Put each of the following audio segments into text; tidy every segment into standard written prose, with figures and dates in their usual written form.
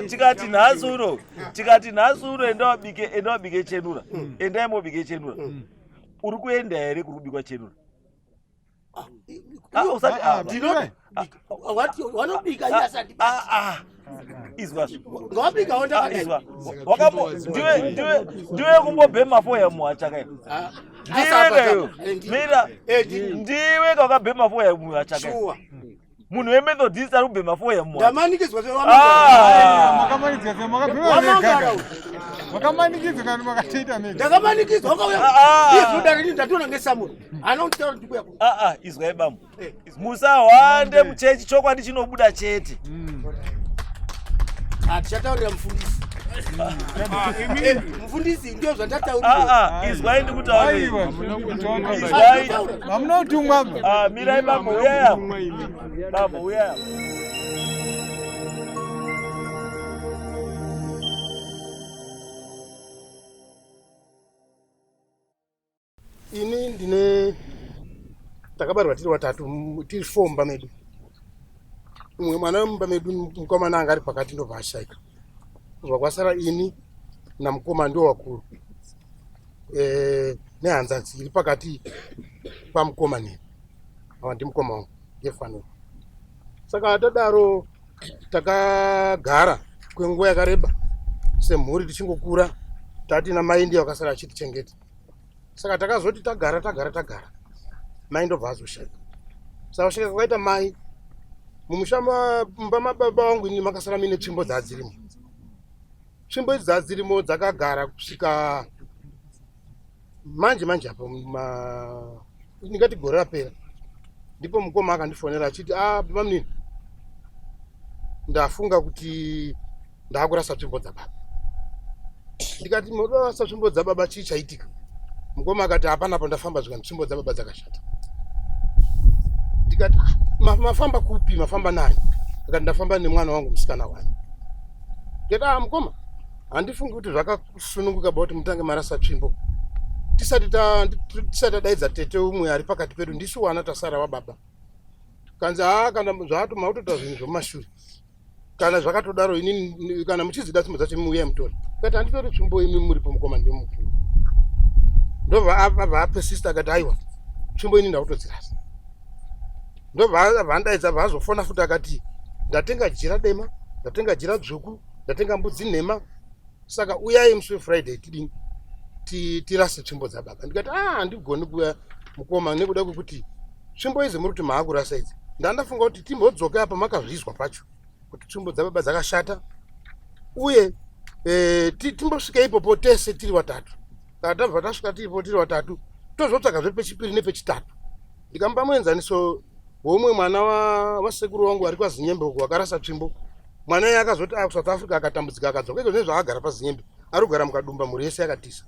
Tikati nhasi uno, tikati nhasi uno enda wabike, enda wabike chenura. Endai mobike chenura. Uri kuenda here kuri kubikwa chenura? Ah, usati ah, Wanobika iye asati. Ah, ah. Izwa. Ngawabika onda. Ah, izwa. Wakambo ndiwe ndiwe ndiwe kumbobhema foya muhacha kai. Ndiwe kayo. Mira. Ndiwe kakabhema foya muhacha kai. Sure. Munhu weMethodist ari kubhema foya muhacha. Ndamanikidzwa Ah. Makamanikidzwa sei? Makabhema mega ka? Makamanikidzwa kana makatoita mega? Ndakamanikizwa wakauya. Ah, ah. Iye zvinoda rini ndatoona ngesamuro. Haana kunditaura kuti ndikuya kuno. Ah ah, izwai bambo. Musahwande muchechi, chokwadi chinobuda chete. Ah, tichataurira mufundisi. Mufundisi ndio zvandataurira. Ah ah, izwai ndikutaurire. Aiwa, Izwai. Hamuna kutumwa ba. Ah, mirai bambo, uyai apo. Bambo, uyai apo. Ini ndine takabarwa tiri watatu, tiri four mumba medu. Umwe mwana mumba medu mukomana anga ari pakati ndobva ashaika. Kubva kwasara ini namukoma ndio wakuru. Nehanzadzi iri pakati pamukoma neni. Ava ndimukoma wangu, ngefaniro. Saka tadaro takagara kwenguva yakareba semhuri tichingokura, tati namai ndiye vakasara achitichengeta. Saka takazoti tagara tagara tagara, mai ndobva azoshaika. Saka kushaika kwakaita mai mumusha mumba mababa vangu ini makasara muine tsvimbo dzadzirimo. Tsvimbo idzi dzadzirimo dzakagara kusvika manje manje apo ndingati gore rapera, ndipo mukoma akandifonera achiti, baba munini, ndafunga kuti ndakurasa tsvimbo dzababa. Ndikati morasa tsvimbo dzababa, chii chaitika? Mukoma akati hapana apo ndafamba zvikanzi tsvimbo dzababa dzakashata. Ndikati mafamba kupi, mafamba nani? Akati ndafamba nemwana wangu musikana wani. Ndikati mukoma, handifungi kuti zvakasununguka ba kuti mutange marasa tsvimbo tisati tadaidza tete umwe ari pakati pedu, ndisu wana tasara wababa. Kanzi kana zvato mautoita zvinhu zvomumashure, kana zvakatodaro inini kana muchizida tsvimbo dzacho muuyai mutore. Kati handitori tsvimbo imi muripo mukoma, ndimi mukuru. Ndobva abva apesista akati aiwa tsvimbo ini ndakutodzirasa. Ndobva vandaidza vazofona futi akati ndatenga jira dema, ndatenga jira dzvuku, ndatenga mbudzi nhema, saka uyai musi weFriday tidini tirase tsvimbo dzababa. Ndikati handigoni kuuya mukoma, nekuda kwekuti tsvimbo idzi muri kuti maakurasa idzi, ndandafunga kuti timbodzoke apa makazvizwa pacho kuti tsvimbo dzababa dzakashata, uye timbosvika ipopo tese tiri watatu. Kana tabva tasvika tiripo tiri watatu, tozotsvagazve pechipiri nepechitatu. Ndikamupa muenzaniso weumwe mwana wasekuru wangu ari kwaZinyembe uko wakarasa tsvimbo. Mwana iye akazoti kuSouth Africa akatambudzika akadzoka, iko zvinezvi akagara paZinyembe, ari kugara mukadumba, mhuri yese yakatisa.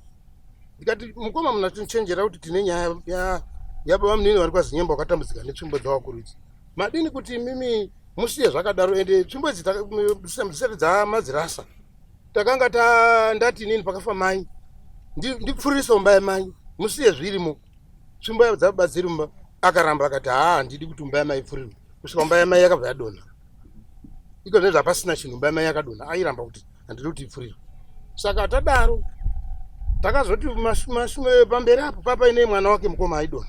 Ndikati mukoma munatichenjera kuti tine nyaya yababa munini vari kwaZinyembe wakatambudzika netsvimbo dzavakuru idzi. Madini kuti mimi musiye zvakadaro, ende tsvimbo idzi dzisati dzamadzirasa. Takanga ndati inini pakafa mai ndipfurise mumba yamai, musiye zvirimo tsvimbo dzababa dziri mumba. Akaramba akati haa handidi kuti mumba yamai ipfurirwe, kusvika mumba yamai yakabva yadonha. Iko zvinezvi hapasina chinhu, mumba yamai yakadonha, airamba kuti handidi kuti ipfurirwe. Saka tadaro takazoti pamberi apo papaine mwana wake mukoma aidonha,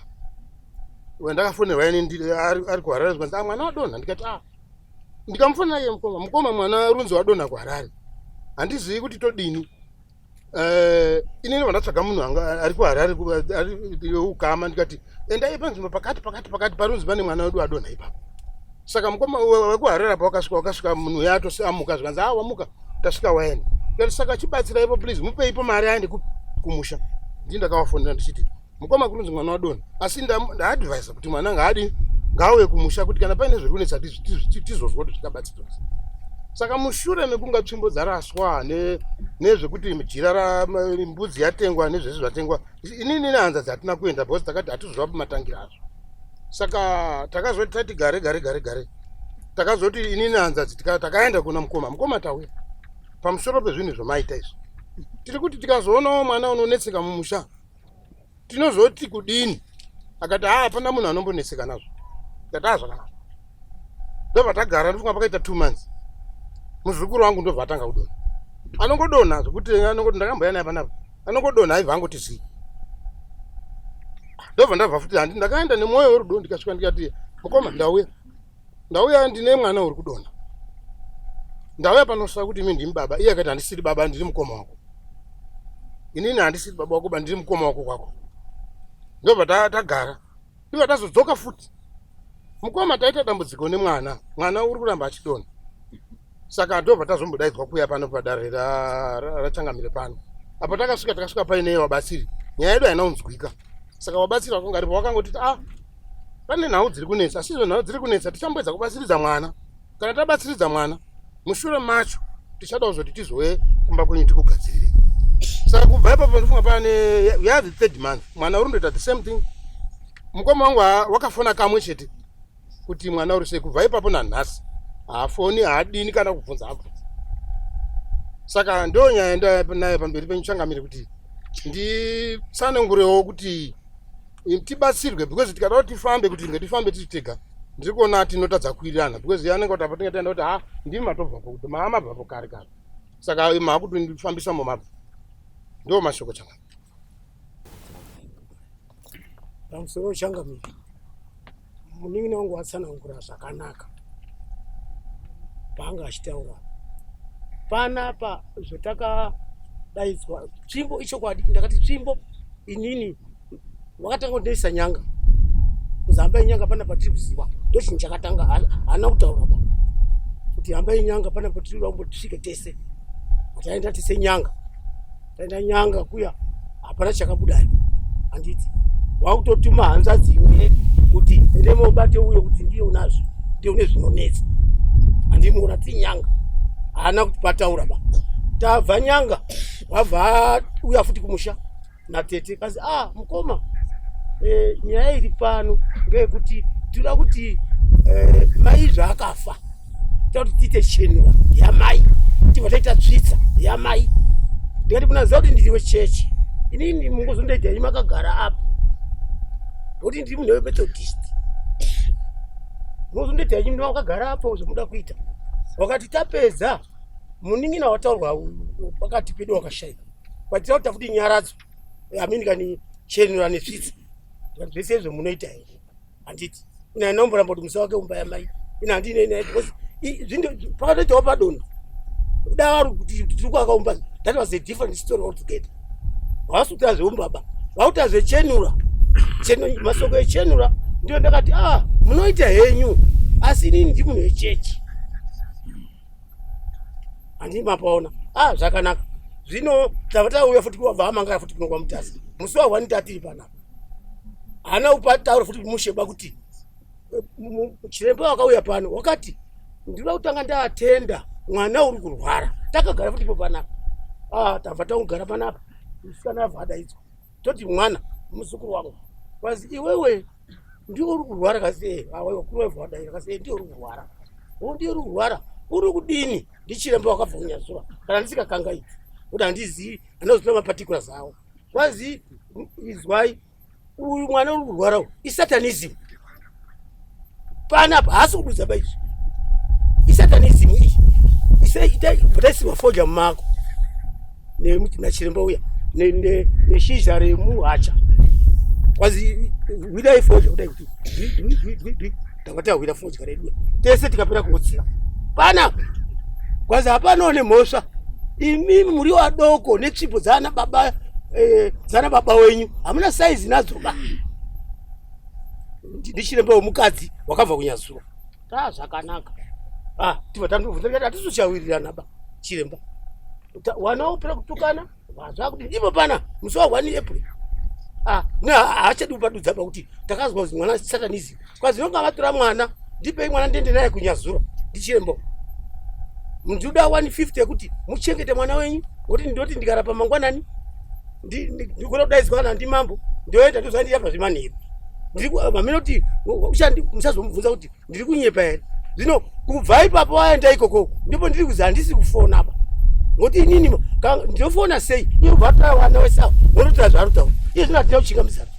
wandakafonerwa ini ari kuHarare, zvikanzi mwana wadonha. Ndikati ndikamufonera iye mukoma, mukoma mwana runzi wadonha kuHarare, handizivi kuti todini. Inini vandatsvaga munhu anga ari kuHarare ari ukama, ndikati endai panzvimbo pakati pakati pakati parunzi pane mwana wedu adonha ipapo. Saka mukoma wekuHarare apa wakasvika munhu uya amuka, zvikanzi wamuka, tasvika waenda. Ndikati saka chibatsiraipo please, mupeipo mari aende kumusha. Ndini ndakavafonera ndichiti mukoma kurunzi mwana wadonha, asi ndaadvisa kuti mwana ngaadi ngaauye kumusha, kuti kana paine zviri kunetsa tizozwa kuti zvikabatsirwa. Saka mushure mekunga tsvimbo dzaraswa nezvekuti jira rambudzi yatengwa nezvese zvatengwa, inini nehanzadzi hatina kuenda because takati hatizova pamatangira azvo. Saka takazoti tati gare gare gare gare, takazoti inini nehanzadzi takaenda kuna mukoma. Mukoma tauya pamusoro pezvinhu zvomaita izvi, tiri kuti tikazoonawo mwana unonetseka mumusha tinozoti kudini? Akati hapana munhu anombonetseka nazvo. Ndikati zvakanaka. Ndobva tagara, ndofunga pakaita 2 months. Muzukuru wangu ndobva atanga kudonha. Anongodonha zvekuti anongoti ndakambouya naye panapa. Anongodonha aibva angoti zii. Ndobva ndabva futi handi ndakaenda nemwoyo werudo ndikasvika ndikati mukoma ndauya. Ndauya ndine mwana uri kudonha. Ndauya panosva kuti imi ndimi baba. Iye akati handisiri baba ndiri mukoma wako. Inini handisiri baba wako ba ndiri mukoma wako kwako. Ndobva tagara. Ndobva tazodzoka futi. Mukoma taita dambudziko nemwana. Mwana uri kuramba achidonha. Saka ndobva tazombodaidzwa kuuya pano padare raChangamire pano. Apo takasvika takasvika paine vabatsiri. Nyaya yedu haina kunzwika. Saka vabatsiri vakanga varipo vakangotiti ah pane nhau dziri kunetsa asi izo nhau dziri kunetsa tichamboedza kubatsiridza mwana. Kana tabatsiridza mwana mushure macho tichada kuzoti tizouye kumba kwenyu tikugadzirire. Saka kubva ipapo ndofunga pane ya the third month mwana uri ndoita the same thing. Mukoma wangu wakafona kamwe chete kuti mwana uri sei kubva ipapo nanhasi haafoni haadini kana kubvunza abvunza. Saka ndo nyaya ndanayo pamberi penyu changamire kuti nditsanangurewo kuti tibatsirwe because tikada kuti tifambe kuti tinge tifambe tiri tega ndiri kuona tinotadza kuwirirana because iye anenge kuti apa tinge taenda kuti ha ndimi matobvapo kuti maamabvapo kare kare saka maakutondifambisa mumabva ndo mashoko changamire. Pamusoro changamire, munin'ina wangu atsanangura zvakanaka paanga achitaura panapa zvatakadaidzwa tsvimbo ichokwadi ndakati tsvimbo inini wakatanga kundiisa nyanga kuzi hambai nyanga pana patiri kuziva ndochinhu chakatanga haana kutaura ba kuti hambai nyanga pana patiri kuda kumbotisvike tese taenda tese nyanga taenda nyanga kuya hapana chakabudayo handiti wakutotuma hanzvadzi imwe kuti ende mobate uyo kuti ndiye unazvo ndiye une zvinonetsa handimuona tiri nyanga haana kuti pataura ba tabva nyanga wabva uya futi kumusha natete kazi ah mukoma e, nyaya iri pano ngeyekuti tinoda kuti e, mai zvaakafa toda kuti tiite chenura yamai tibva taita tsvitsa yamai ndikati munaziva kuti ndiri wechechi inini mungozondoita ini makagara apo nokuti ndiri munhu wemethodist munozondoita ini makagara apo zvamuda kuita wakati tapedza munin'ina wataurwa pakati pedu wakashaika kwatira kuti tafuti nyaradzo amini kani chenura netsvitsa zvese izvo munoita here handiti ina inomboramba kuti musa wake umba yamai ina handinei naye because pakatoitawo padondo da vari kuti tiri kuakaumba that was a different story altogether havasi kuita zveumbaba vakuita zvechenura masoko echenura ndiyo ndakati ah munoita henyu asi inini ndi munhu wechechi handii mapaona ah zvakanaka zvino tava tauya futi kuwabva amangara futi kuno kwamutasa musi wa 1 tatiri panapa haana kupataura futi musheba kuti eh, chiremba wakauya pano wakati ndinoda kutanga ndaatenda mwana uri kurwara takagara futi ipo panapa ah tabva tangogara panapa musikana abva adaidzwa toti mwana muzukuru wangu kwazi iwewe ndiwe uri kurwara kasi eh, awa wadaira kasi eh, ndiwe uri kurwara ndiwe uri kurwara uri kudini ndichiremba wakabva kunyazura kana ndisikakangaidzi kuti handizivi anozotora maparticulars awo kwazi izwai uyu mwana uri kurwara uyu isatanism panapa haasi kududza ba izvi isatanism iyi taisirwa fodya mumako nachiremba uya neshizha remuhacha kwazi hwidai fodya kudai kuti dwi tanga tahwira fodya redu tese tikapera kungotsira panapa kwazi hapana une mhosva imimi muri vadoko netsvimbo dzaana baba eh, dzana baba wenyu hamuna saizi nadzo ba ndichiremba wemukadzi wakabva kunyazura ta zvakanaka ah tibva tandobvunza ndikati hatisichawirirana ba chiremba wana wopera kutukana zvakuti ipo pana musi wa 1 April ah ne haachadi kupadudza ba kuti takazwa kuti mwana satanism kwazi nonga vatora mwana ndipei mwana ndiende naye kunyazura ndichiremba ndinoda 150 yekuti muchengete mwana wenyu ngokuti ndinoti ndikarapa mangwanani ndikona kudaidzwa kana ndimambo ndoenda ndozvandirapa zvemanheru mamene kuti musazomubvunza kuti ndiri kunyepa here zvino kubva ipapo waenda ikoko ndipo ndiri kuzi handisi kufona apa ngokuti inini ndinofona sei iye ubva atora vana wese avo vonotora zvaari kutaura iye zvino hatina kuchingamidzana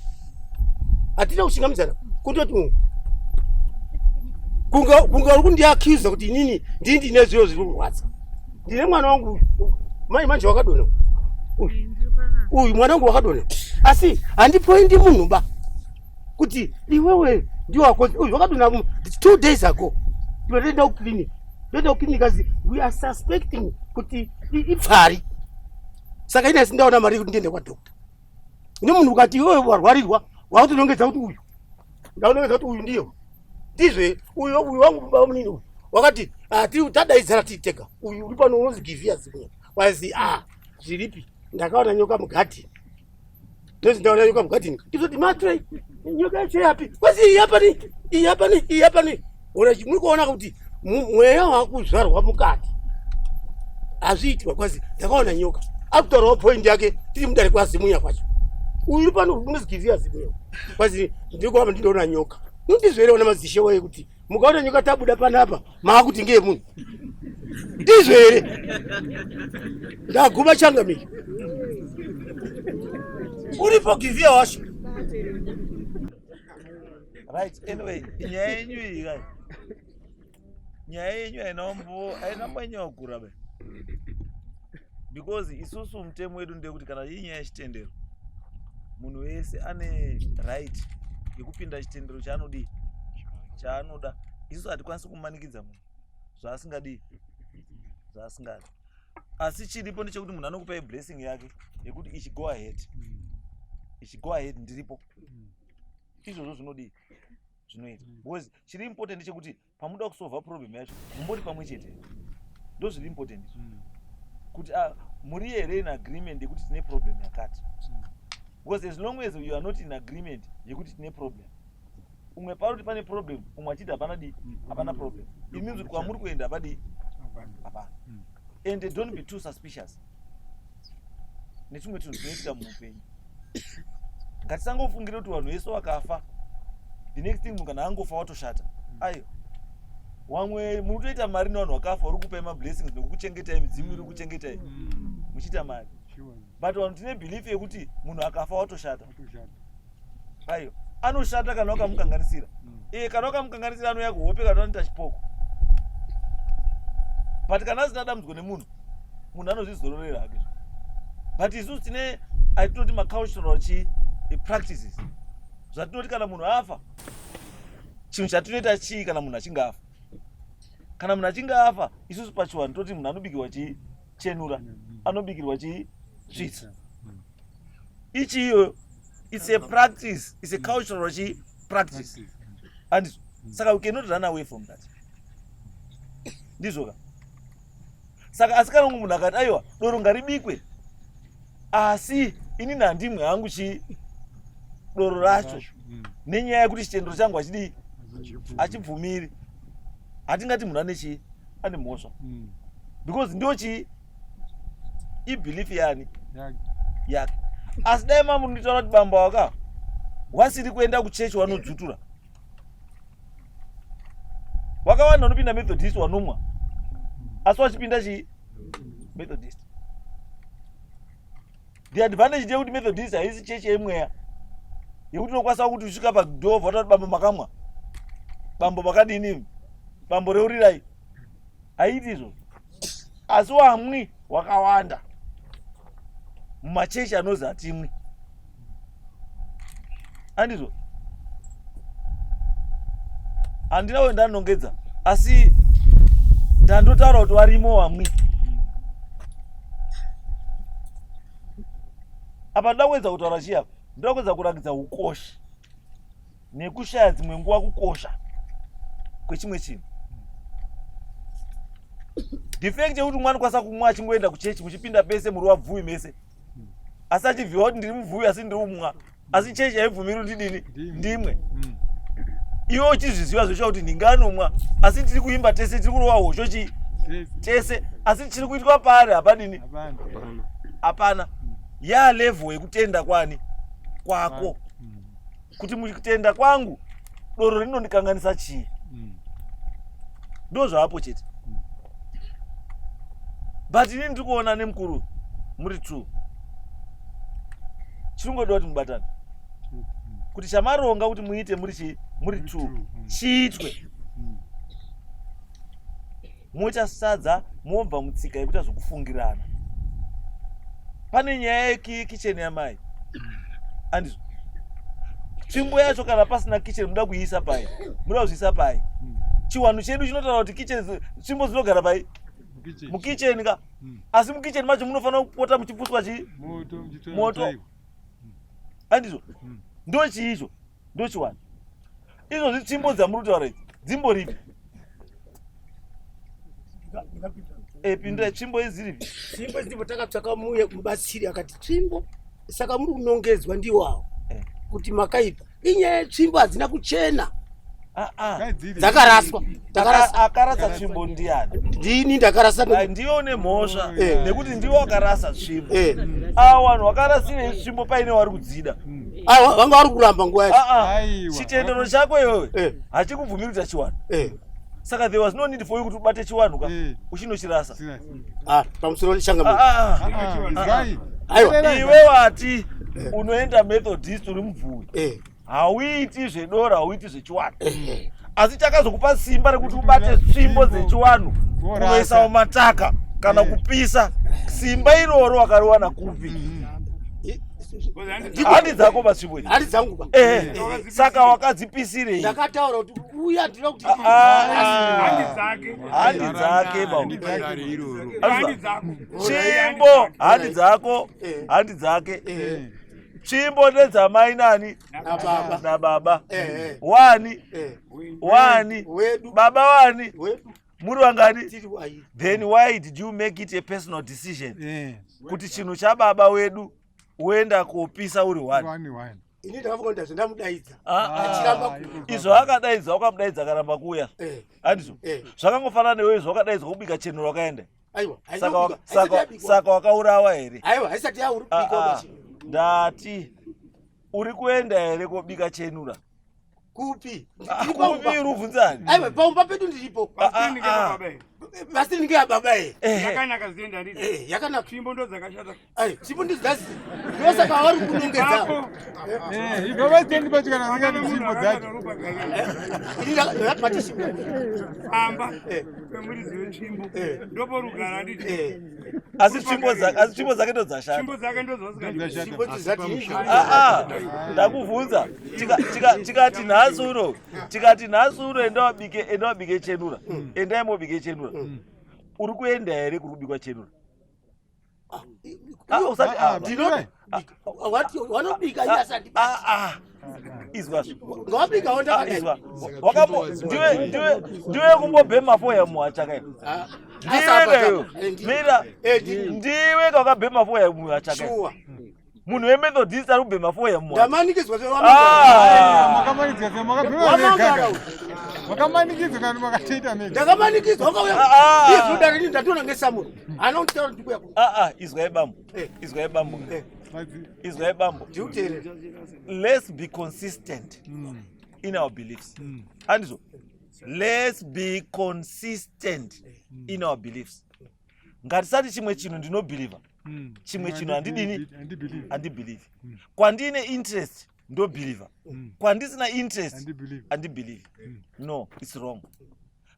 hatina kuchingamidzana kutoti kunga uri kundiacusa kuti inini ndii ndine zviro zviri kurwadza. Ndine mwana wangu mai manje wakadonha uyu. Uyu mwana wangu wakadonha. Asi handipoindi munhu ba. Kuti iwewe ndiwe wako uyu wakadonha 2 days ago. Ndoenda ku clinic. Ndoenda ku clinic as we are suspecting kuti ipfari. Saka ina sindaona mari kuti ndiende kwa doctor. Nemunhu ukati iwewe warwarirwa wakutonongedza kuti uyu. Ndakunongedza kuti uyu ndiyo. Ndizve uyu uyu wangu baba munini uyu. Wakati ah tiri tadaidzana tiri tega. Uyu uri pano unonzi Givia zimwe. Wazi ah zviripi? Ndakaona nyoka mugadheni. Ndonzi ndaona nyoka mugadheni. Ndizoti matre nyoka yacho yapi? Wazi iyi apa ni iyi apa ni iyi apa ni. Ona muri kuona kuti mweya wakuzvarwa mukati. Hazviitwa kwazi ndakaona nyoka. Akutaurawo point yake tiri mudare kwaZimunya kwacho. Uyu pano unonzi Givia zimwe. Kwazi ndiri kuhamba ndinoona nyoka. Ndizvo here ona madzishe waye kuti mukaona nyoka tabuda panapa maakuti ngeye munhu. Ndizvo here? Ndaguma changamire. Uripo Givia wacho. Right, anyway, nyaya yenyu iyi kai. Nyaya yenyu haina mbo haina mbonyanya be. Because isusu mutemo wedu ndekuti kana iri nyaya yechitendero munhu wese ane right yekupinda chitendero chaanodii chaanoda. Isusu hatikwanisi kumanikidza munhu zvaasingadii zvaasingadi. Asi chiripo ndechekuti munhu anokupai blessing yake yekuti ichi go ahead, ichi go ahead, ndiripo. Izvozvo zvinodii zvinoita because chiri important ndechekuti pamuda kusolva problem yacho mumbori pamwe chete, ndo zviri important izvo kuti muri here in agreement yekuti tine problem yakati, because as long as you are not in agreement yekuti tine problem, umwe pari kuti pane problem, umwe achiti hapana dii hapana problem, it means kuti kwamuri kuenda hapadii hapana. And don't be too suspicious nechimwe chinhu chinoitika muupenyu. Ngatisangofungire kuti vanhu vese vakafa, the next thing munhu kana angofa watoshata. Aiwa, wamwe muri kutoita mari nevanhu vakafa, uri kupai mablessings nekukuchengetai, midzimu iri kuchengetai muchiita mari, but vanhu tine belief yekuti munhu akafa watoshata. Aiwa, anoshata kana wakamukanganisira. Kana wakamukanganisira anouya kuhope kana anoita chipoko, but kana asina dambudziko nemunhu, munhu anozvizororera hake. But isusu tine atinoti macultural chi practices zvatinoti kana munhu afa, chinhu chatinoita chii kana munhu achinge afa? Kana munhu achinge afa, isusu pachivanhu toti munhu anobikirwa chii? Chenura. Anobikirwa chii? Svitsa. Ichi iyoyo it's a practice, it's a cultural chi practice, andizvo? Saka we cannot run away from that, ndizvo ka? Saka asi kana umwe munhu akati aiwa, doro ngaribikwe, asi inini handimwe hangu chi doro racho nenyaya yekuti chitendero changu hachidii hachibvumiri, hatingati munhu ane chii ane mhosva, because ndio chii ibelief yani yake. Asi dai mamunditaura kuti bamba waka wasiri kuenda kuchechi wanodzutura wakawanda, unopinda Methodist wanomwa, asi wachipinda chii Methodist. The advantage ndeyekuti Methodist haisi chechi yemweya yekuti unokwanisa kuti usvika padhoo vatati bambo makamwa, bambo makadini, bambo reurirai, haiti izvozvo. Asi wamwi wakawanda mumachechi anozi hatimwi, andizvo? Handina we ndanongedza, asi ndandotaura kuti varimo vamwe. Apa ndoda kuedza kutaura chii? Apa ndoda kuedza kurakidza ukoshi nekushaya dzimwe nguva kukosha kwechimwe chinhu. The fact yekuti umwe anokwanisa kumwa achingoenda kuchechi, muchipinda pese muri wabvuwi mese, asi achibviwa kuti ndiri mubvuwi asi ndiri kumwa, asi chechi haibvumiri kuti ndidini ndimwe, iwe uchizviziva zveshuwa kuti ndinganomwa, asi tiri kuimba tese, tiri kurova hosho chi tese, asi chiri kuitwa paari hapadini hapana. Ya level yekutenda kwani kwako kuti mukutenda kwangu doro rinondikanganisa chii, ndo zvaapo chete. But inini ndiri kuona nemukuru muri two, chiringodiwa kuti mubatane kuti chamaronga kuti muite muri chii muri two chiitwe. Moita sadza mobva mutsika yekuita zvekufungirana. Pane nyaya yekicheni yamai. Andizvo. Tsvimbo yacho kana pasina kitchen muda kuiisa pai? Muda kuzviisa pai? Chiwanhu chedu chinotaura kuti kitchen tsvimbo dzinogara pai? Mukitchen ka. Asi mukitchen macho munofanira kupota muchipfutswa chii? Moto. Andizvo. Ndochii icho? Ndochiwani. Izvozvi tsvimbo dzamuri kutaura idzi dzimboripi? Eh, pindura tsvimbo idziripi? Tsvimbo dziripo takatsvaka muye mubatsiri akati tsvimbo saka muri kunongedzwa ndiwo awo Eh. kuti makaipa inyaya yetsvimbo hadzina kuchena Ah, ah. dzakaraswa ndakarasa Akarasa tsvimbo ndiani? ndini ndakarasa Ah, ndiwe une mhosva Eh. nekuti ndiwe wakarasa tsvimbo. Eh. Ava vanhu wakarasirei tsvimbo paine wari kudzida? Ah, vanga vari kuramba nguva yacho Ah, ah. Aiwa. Chitendero chako iwewe Eh. hachikubvumiri kuita chiwanhu. Eh. Saka there was no need for you kuti ubate chiwanhu ka Eh. uchinochirasa. Ah, pamusoro changa Ah, ah. Aiwa. Iwe wati unoenda Methodist uri mubvuwi. Eh. Hauiti zvedoro, hauiti zvechiwanhu. Asi chakazokupa simba rekuti ubate tsvimbo dzechiwanhu Worasa. kunoisa mumataka kana Eh. kupisa. Simba iroro wakariwana kupi? Handi dzako patsvimbo idzi. Handi dzangu ba. Eh, saka wakadzipisirei? Ndakataura kuti uya ndinoda kuti Ah, ah. Handi dzake. Handi dzake ba. Handi dzako. Tsvimbo handi dzako, Eh. handi dzake. Eh. Tsvimbo ndedzamai nani? Nababa. Nababa. Eh, eh. Wani? Eh. Wani? Wedu. Baba wani? Wedu. Muri vangani? Tiri wairi. Then why did you make it a personal decision kuti chinhu chababa wedu woenda kopisa uri one? Ini ndakafunga kuti ndazvendamudaidza. Ah, ah. Achiramba Izvo akadaidza wakamudaidza akaramba kuuya. Eh. Handizvo? Eh. Zvakangofanana newe izvo wakadaidzwa kubika chenuro wakaenda. Aiwa. Saka saka wakaurawa here? Aiwa, haisati yaurubikwa Ah, ah. basi. Ndati uri kuenda here kobika chenura? Kupi? Ah, Ndiri paumba. Kupi uri kubvunzani? Aiwa, paumba pedu ndiripo. Ah, ah, ah. Basi ndinge yababa eh. Ehe. Yakanaka zienda nditi. Eh, yakanaka. Tsvimbo ndo dzakashata. Ai, tsvimbo ndidzo dzasi. Ndosaka vari kunongedza. Apo. Ibva vatendi pacho kana vasingadi tsvimbo dzacho. Ini ndakati Pamba Eh. pemuridzi wetsvimbo. Eh. Ndoporugara nditi. Eh. Asi tsvimbo dzake asi tsvimbo dzake ndodzashata. Tsvimbo dzake ndodzvasikadi. Ndodzashata. Tsvimbo dzati. Ah, ah, ndakubvunza tikati nhasi uno tikati nhasi uno enda wabike enda wabike chenura endai mobike chenura uri kuenda here kuri kubikwa chenura Ah, usati Ah, ah, ndino- Wati wanobika iye asati. ah, ah. Izwa zvo. Ngawabikawo Ah, ndakadai. izwa wakambo ndiwe ndiwe ndiwe kumbobhema foya muhachaka iwe Ah, ndiwe kayo Eh, ndi- mira Eh, ndi- ndiwe kakabhema foya muhachaka iwe Shuwa. munhu wemethodist ari kubhema foya muhachaka Ndamanikidzwa Ah. Makamanikidzwa sei? Makabhema Wamangara mega. uyu. Makamanikidzwa kana makatoita mega. Ndakamanikizwa wakauya. Ah, ah. Iye zvinodaro ini ndatoona ngesamuro. Haana kunditaura kuti ndikuya kuno. Ah, ah, izwai bambo Eh. izwai bambo Eh. Izwai bambo Ndikuteerera. let's be consistent in our beliefs. Andizvo, let's be consistent in our beliefs. Ngatisati chimwe chinhu ndinobhilivha, chimwe chinhu handidini, Handibelieve. handibhilivhi. Kwandine interest ndobhilivha, kwandisina interest Handibelieve. handibhilivhi. No, it's wrong.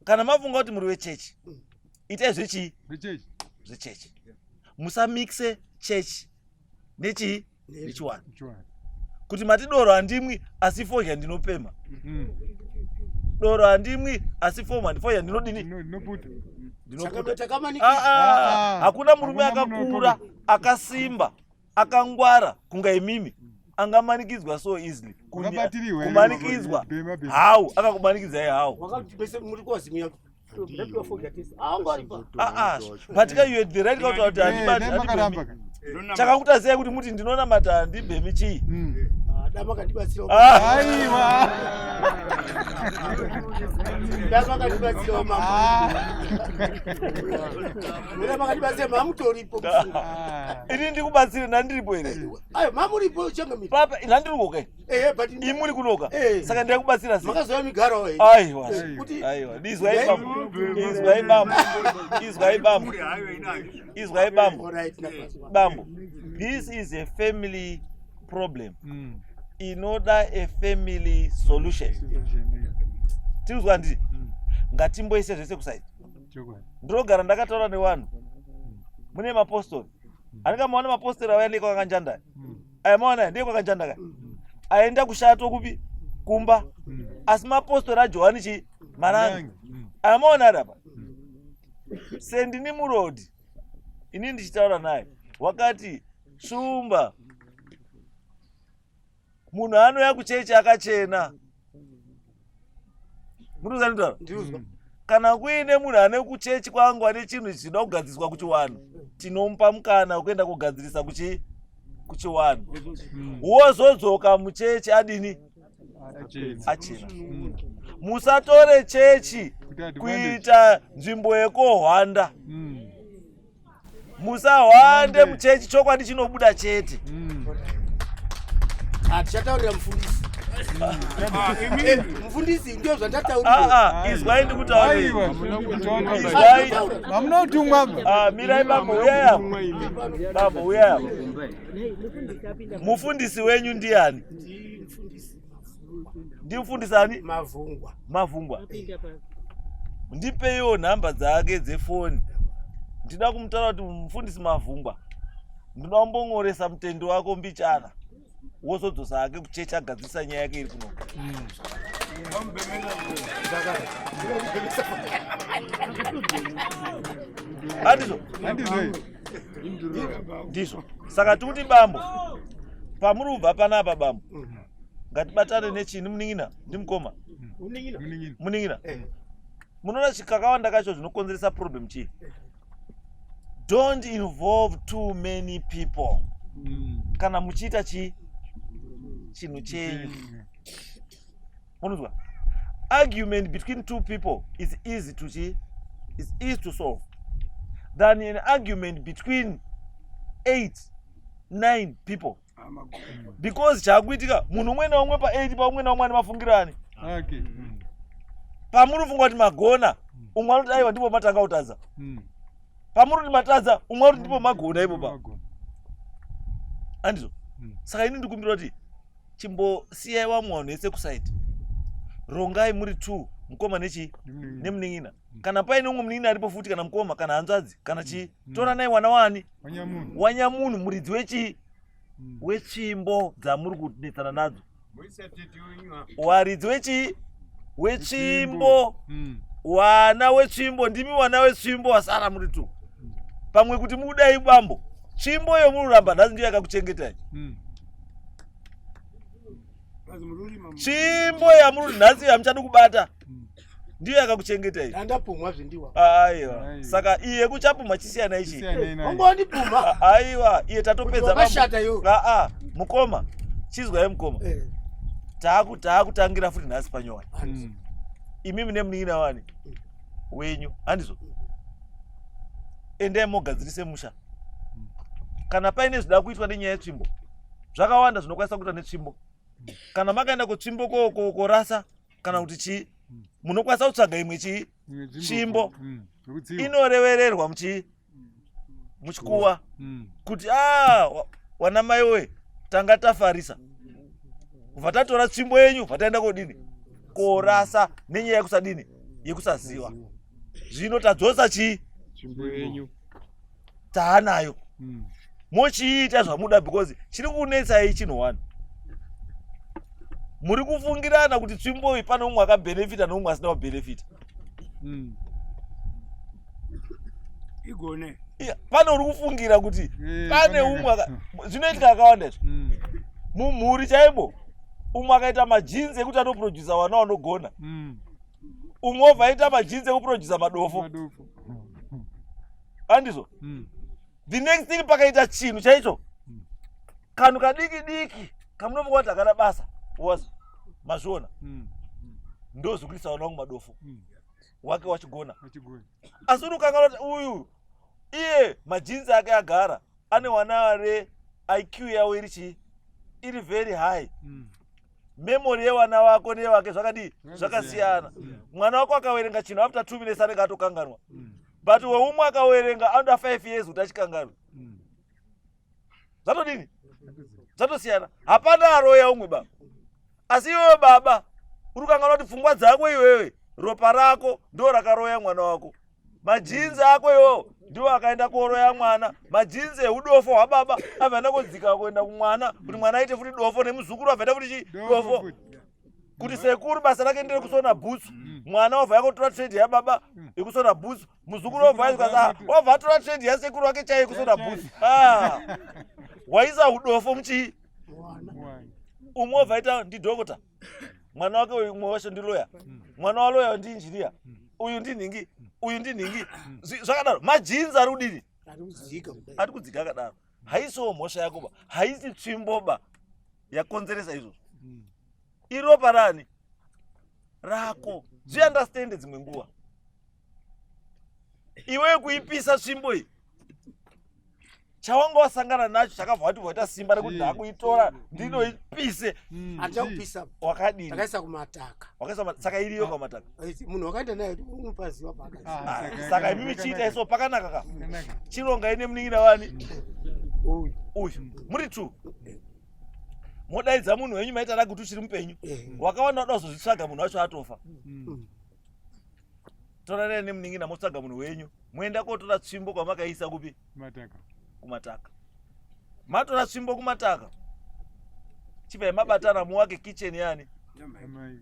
Kana mafunga kuti muri wechechi, itai zvechii? Vechechi. Zvechechi. Musamixe chechi nechii? Nechiwani. Chiwani. Kuti mati doro handimwi asi fodya ndinopemha, doro handimwi asi fodya fodya ndinodini? Ndinoputa. Ndinoputa. Takamanikizwa. Ah, ah, Ah, ah. hakuna murume Hakuna munhu akakura akakura. akasimba akangwara kunga imimi angamanikidzwa so easily. Wakabatirwa here? Kumanikidzwa Bhema, bhema. how? Akakumanikidzai how? Wakati bese muri kuwazimira. Ndapiwa fodya tese. Ah, angaripa. Ah, ah, but ka you had the right kutaura kuti Eh, handibati, dai makaramba handibhemi. ka. Chakakuta sei kuti muti ndinonamata handibhemi chii? Ah, dama kandibatsira. Ah. Aiwa. Dama kandibatsira mama. Ah. Dama kandibatsira mamutoripo. Ah. Ini ndikubatsire ndandiripo here? Ayo mamuripo changamira. Papa ndandiri ke Eh, but imuri kunoka Eh. saka ndirakubatsira sei? makazoya migaro eh. Aiwa. Kuti Aiwa, izwai bambo, izwai bambo, izwai bambo, izwai bambo. All right, ndapazwa. Bambo, this is a family problem inoda a family solution. Tirikuzwa nditi ngatimboise zvese kusaidi. Ndinogara ndakataura nevanhu. Mune mapostori. Anenge maona mapostori auya ndekwakanjanda. Aya maona ndekwakanjanda ka. Aenda kushato kupi? Kumba. Asi mapostori aJohani chi Marange. Aya maona ari apa. Sendini murodi. Ini ndichitaura naye. Wakati shumba munhu anouya kuchechi akachena murikuzanitaura kana kuine munhu ane kuchechi kwangu ane chinhu chinoda kugadziriswa kuchiwanhu tinomupa mukana wekuenda kugadzirisa kuchi kuchiwanhu wozodzoka muchechi adini achena musatore chechi kuita nzvimbo yekohwanda Musahwande muchechi, chokwadi chinobuda chete. Ah, tichataurira mufundisi. Ah, imimi. Eh, mufundisi ndio zvandataurira. Ah, ah, izwai ndikutaurira. Izwai. Hamuna kutumwa ba. Ah, mirai bambo, uyai apa. Bambo, uyai apa. Mufundisi wenyu ndiani? Mufundisi Ndimufundisi ani? Mavhungwa. Mavhungwa. Ndipeiwo nhamba dzake dzefoni. Ndida kumutaura kuti mufundisi Mavhungwa, ndinoda kumbongoresa mutendi wako mbichana, wozodzosa hake kuchechi agadzirisa nyaya yake iri kuno. Handizvo? Handizvo. Ndizvo. Saka tikuti bambo, pamuri kubva panapa bambo, ngatibatane nechini munin'ina ndimukoma munin'ina eh. Munoona kakawanda kacho zvinokonzeresa problem chii? Don't involve too many people kana muchiita chii chinhu chenyu. Munonzwa argument between two people is easy to chi is easy to solve than an argument between 8 9 people, because chaakuitika munhu umwe naumwe pa8 paumwe naumwe ane mafungiro ani. Pamuri kufunga kuti magona, umwe anoti aiwa, ndipo matanga kutadza. Pamuri kuti matadza, umwe anoti ndipo magona ipo pa andizvo. Saka ini ndikumbira kuti chimbosiyai vamwe vanhu vese kusaidi, rongai muri two, mukoma nechi nemunin'ina. Kana paine umwe munin'ina aripo futi, kana mukoma, kana hanzvadzi, kana chii, toranai wana wani wanyamunhu muridzi wechii wetsvimbo dzamuri kunetsana nadzo, waridzi wechii wetsvimbo, wana wetsvimbo, ndimi wana wetsvimbo wasara muri two. Pamwe kuti mudai bambo, tsvimbo iyo muri kuramba nhasi ndiyo yakakuchengetai. Tsvimbo yamuri nhasi yamuchadi kubata ndiyo yakakuchengetai. Ndandapumwa zvendiwa. Aiwa, saka iye kuchapumwa chisiyana ichi. Ongondipumwa. Aiwa, iye tatopedza bambo. Wakashata iwe. Aa, mukoma, chizwai mukoma. Taakutangira futi nhasi panyowani, imimi nemunin'ina wani wenyu, handizvo? Endai mogadzirise musha. Kana paine zvida kuitwa nenyaya yetsvimbo, zvakawanda zvinokwanisa kuitwa netsvimbo. Kana makaenda kutsvimbo korasa kana kuti chii, munokwanisa kutsvaga imwe chii tsvimbo inorevererwa muchii muchikuwa kuti a wana mai we, tanga tafarisa, kubva tatora tsvimbo yenyu, bva taenda kodini korasa nenyaya yekusadini yekusaziva. Zvino tadzosa chii tsvimbo yenyu taanayo, mochiita zvamuda, because chiri kunetsai chinhu one, muri kufungirana kuti tsvimbo iyi pane umwe akabhenefita neumwe asina kubhenefita. Igone. Iya, pane uri kufungira kuti pane umwe zvinoitika akawanda izvo mumhuri chaimo. Umwe akaita magenes ekuti anoprodusa vana vanogona, umwe obva aita magenes ekuprodusa madofo. Madofo. Handizvo? The next thing, pakaita chinhu chaicho, kanhu kadiki diki kamunofunga kuti hakana basa, was mazviona, ndozvikuisa vana vangu madofo, wake wachigona. Wachigona. Asi uri kukanganwa kuti uyu iye magenes ake agara ane wana are IQ yavo iri chii, iri very high. Memory yevana vako neyevake zvakadii? Zvakasiyana. Mwana wako akaverenga chinhu, after 2 minutes anenge atokanganwa, but weumwe akaverenga anoda 5 years kuti achikanganwe. Zvatodini? Zvatosiyana. Hapana aroya umwe baba, asi iwewe baba uri kukanganwa kuti pfungwa dzako iwewe, ropa rako ndo rakaroya mwana wako. Majinzi ako iwowo ndiwo akaenda kuoroya mwana. Majinzi eudofo hwababa abva aenda kodzika kuenda kumwana kuti mwana aite futi dofo nemuzukuru abva aita futi chi dofo. Kuti sekuru basa rake ndere kusona bhutsu. Mwana wabva yakotora trade yababa yekusona bhutsu. Muzukuru wabva aita wabva atora trade yasekuru wake chaiye kusona bhutsu. Ah. Waisa udofo muchii? Umwe wabva aita ndidhokota. Mwana wake uyu umwe wacho ndiloya. Mwana waloya ndiinjiniya. Uyu ndinhingi, uyu ndinhingi. Zvakadaro majinzi ari kudini? Ari kudzika akadaro. Haisiwo mhosva yako ba. Haisi tsvimbo ba yakonzeresa izvozvo. Iropa rani? Rako. Zviunderstand dzimwe nguva. Iwe kuipisa tsvimbo iyi chawanga wasangana nacho chakabva wati waita simba rekuti ndakuitora ndinoipise. Handina kupisa. Wakadini? Ndakaisa kumataka. Wakaisa saka iriyo kumataka. Munhu wakaenda naye unopaziva paakaisa. Saka imimi chiita iso pakanaka ka. Chironga ine munin'ina wani? Uyu. Uyu. Muri two. Modaidza munhu wenyu maita ragi kuti uchiri mupenyu. Wakawanda wada kuzozvitsvaga munhu wacho atofa. Toranai nemunin'ina motsvaga munhu wenyu. Moenda kotora tsvimbo kwamakaisa kupi? Kumataka. Kumataka. Matora tsvimbo kumataka. Chibvai mabatana muwake kitchen yani?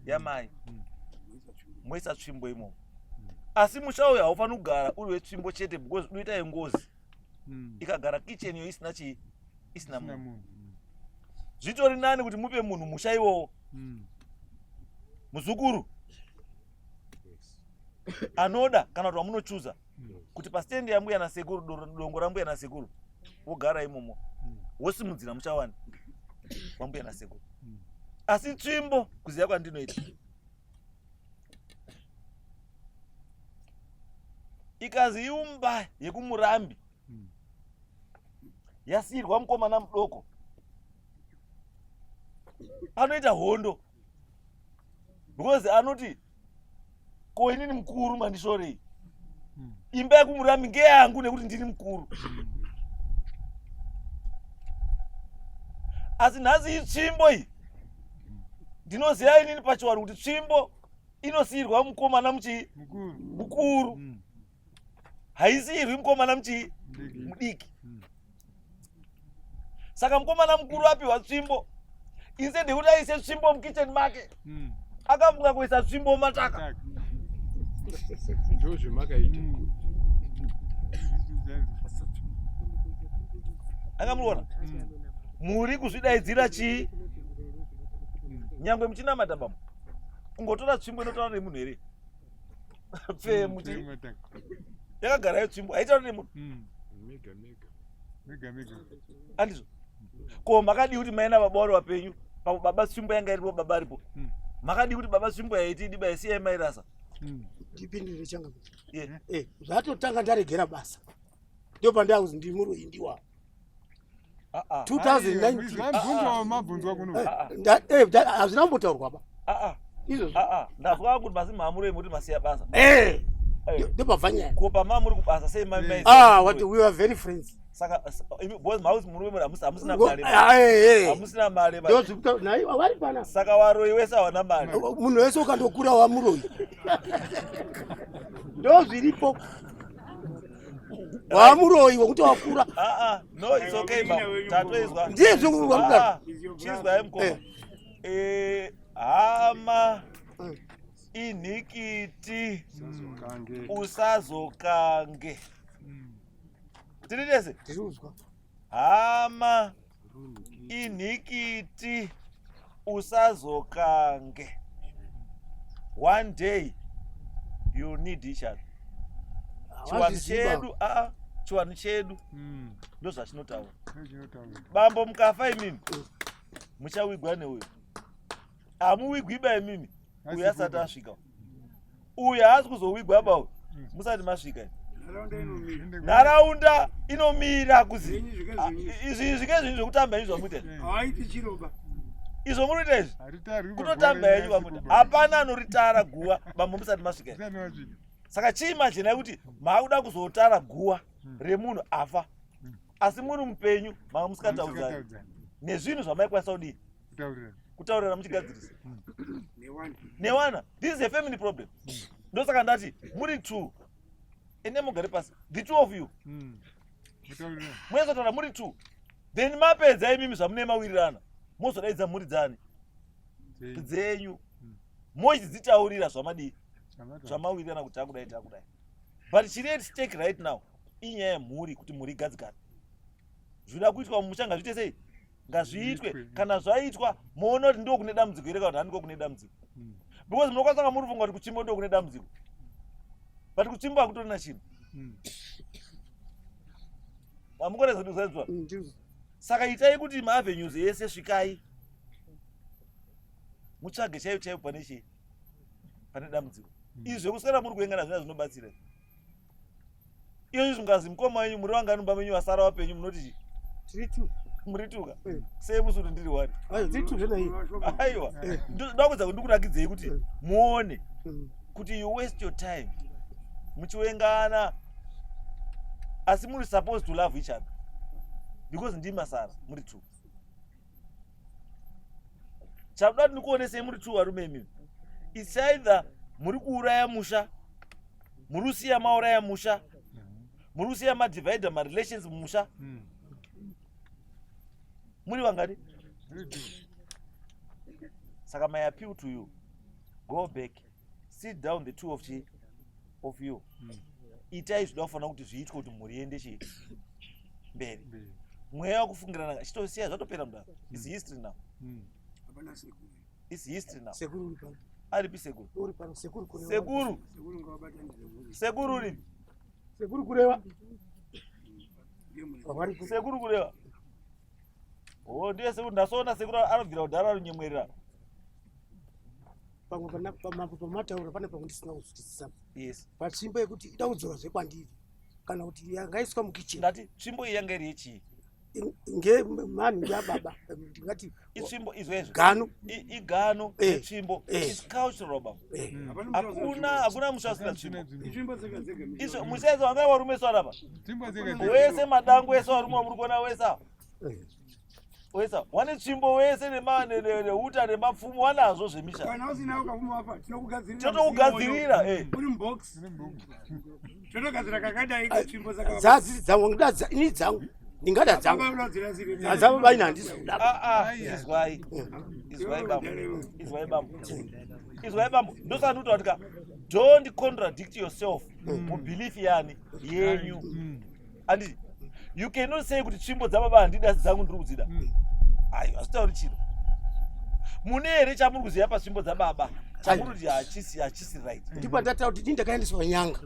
Yamai. Moisa tsvimbo imomo. Asi musha uyu haufaniri kugara uri wetsvimbo chete because unoita yengozi. Ikagara kitchen iyo isina chii? Isina munhu. Zvitori nani kuti mupe munhu musha iwowo. Muzukuru anoda kana kuti wamunochuza kuti pastendi yambuya nasekuru, dongo rambuya nasekuru, wogara imomo, wosimudzira muchawani wambuya nasekuru. Asi tsvimbo kuziva kwandinoita ikazi iumba yekumurambi yasiirwa mukomana mudoko anoita hondo because anoti ko inini mukuru mandishorei, imba yekumurami ngeyangu nekuti ndini mukuru. Asi nhasi itsvimbo iyi ndinoziva inini pachiwanhu kuti tsvimbo inosiyirwa mukomana muchii? Mukuru. Haisiyirwi mukomana muchii? Mudiki. Saka mukomana mukuru apiwa tsvimbo, instead yekuti aise tsvimbo mukitchen make, akafunga kuisa tsvimbo mumataka. Ndozvemakaita. Akamuona muri kuzvidaidzira chii? Nyangwe muchinamata bambo, kungotora tsvimbo inotaura nemunhu here? Pfee muchi yakagara iyo tsvimbo haitauri nemunhu. Mega mega. Mega mega. Andizvo ko makadii kuti maina baba vari vapenyu pamwe baba tsvimbo yanga iripo baba aripo, makadii kuti baba tsvimbo yaiti diba isiyai mairasa? Ndipindire changa. Zvatotanga ndaregera basa. Ndio pandakuzi ndiri muroyi ndiwa. 2019 mabvunzwa kuno. Hazvina kumbotaurwa ba. Izvozvo. Ndazwa kuti masi maamuroi muti masiya basa. Ndopabva nyaya. Ko pamamuri kubasa sei mai? Ah, what we were very friends. Saka boys mauzi murume muri hamusina mari. Hamusina mari. Ndozvikuta nayi vari pana. Saka varoi wese hawana mari. Munhu wese ukandokura wamuroi. Ndozviripo. Wamuroi wekuti wakura. No, it's okay baba. Tatoizwa. Ndizvo wamudaro. Chizwa mukoma. Hama inhikiti usazokange. Tiri tese? Tiri kuzwa. Hama inhikiti usazokange. One day you need each other. Chiwanhu chedu, chiwanhu chedu ndozvachinotaura. Bambo mukafa imimi muchawigwa neuyu. Hamuwigwi ba imimi uyu asati asvika. Uyu haasi kuzowigwa ba uyu musati masvika. Nharaunda inomira kuzi izvi zvinge zvinhu zvekutamba izvi zvamuita. Izvo muri kuita izvi kutotamba henyu vamuita. Hapana anoritara guva bambo musati masvika. Saka chiimajinai kuti maakuda kuzotara guva remunhu afa asi muri mupenyu manga musikataudzani nezvinhu zvamaikwanisa kudii kutaurira muchigadzirisa newana. This is a family problem. Ndosaka ndati muri two. Ende mugare pasi the two of you. Munozotaura muri two. Then mapedza imimi zvamune mawirirana. Mozodaidza mhuri dzani? Dzenyu. Mochidzitaurira zvamadii? Zvamawirirana kuti takudai takudai. But chiri at stake right now inyaya yemhuri kuti mhuri igadzikane. Zvinoda kuitwa mumusha ngazviite sei? Ngazviitwe. Kana zvaitwa moona kuti ndiko kune dambudziko here kana kuti handiko kune dambudziko. Because munokwanisa kunga muri kufunga kuti kutsvimbo ndiko kune dambudziko. But kutsvimbo hakutorina chinhu. Mamukoreza kuti usaizwa. Saka itai kuti maavenues ese svikai. Mutsvage chaiyo chaiyo pane chii? Pane dambudziko. Izvi zvekuswera muri kuengana zvina zvinobatsira. Iyo izvi ngazi mukoma wenyu muri vangani mumba menyu vasara vapenyu munoti chii? Tiri two. Muri two ka? Eh. Sei musi kuti ndiri one? Aiwa, tiri two zvena iyi. Aiwa. Eh. Ndoda kuedza kuti ndikurakidzei kuti muone kuti you waste your time muchiwengana asi muri supposed to love each other because ndimi masara muri two. Chakuda kuti ndikuonesei muri two varume imimi. It's either muri kuuraya musha, muri kusiya mauraya musha, muri kusiya madivider marelations mumusha. Muri vangani? Saka my appeal to you, go back, sit down the two of chi of you. Itai zvinoda kufanira kuti zviitwe kuti mhuri iende chi mberi. Mweya wekufungirana chitosiya zvatopera mudaro. It's history now. It's history now. Sekuru uri pano. Aripi sekuru? Uri pano sekuru kureva. Sekuru. Sekuru uripi? Sekuru kureva. Sekuru kureva. Oh, ndiye sekuru ndasoona sekuru anobvira kudhara anonyemwerera. Pamwe pana pamambo pamataura pane pamwe ndisina kuzwisisa. Yes. Patsvimbo yekuti ida kudzora zvekwandiri kana kuti yangaiswa mukicheni. Ndati tsvimbo iyi yanga iri yechii? Nge mani ndiyababa ndingati Itsvimbo izvezvo. Gano. Igano netsvimbo. It's cultural baba. Hakuna hakuna musha usina tsvimbo. Tsvimbo dzega dzega. Izvo musha izvo vanga varume swa apa. Tsvimbo dzega dzega. Wese madango ese varume vamuri kuona wese ava. Wese ava. Wane tsvimbo wese neuta nemapfumo wanazvo zvemisha. Kana usina ukapfuma wafa tinokugadzirira. Tinotokugadzirira eh. Uri mubox. Tinogadzira kakadai tsvimbo dzaka. Dzadzi dzangu ngada ini dzangu. Ndingada dzangu. Adzavo baina handisi kuda. Ah ah izwai. Izwai bambo. Izwai bambo. Izwai bambo. Ndosaka ndikuti ka don't contradict yourself mubelief yani yenyu. Anditi you cannot say kuti tsvimbo dzababa handidi asi dzangu ndiri kudzida. Aiwa hazvitauri chiro. Mune here chamuri kuziva patsvimbo dzababa? Chamuri kuti hachisi hachisi right. Ndipo ndataura kuti ndakaendeswa nyanga.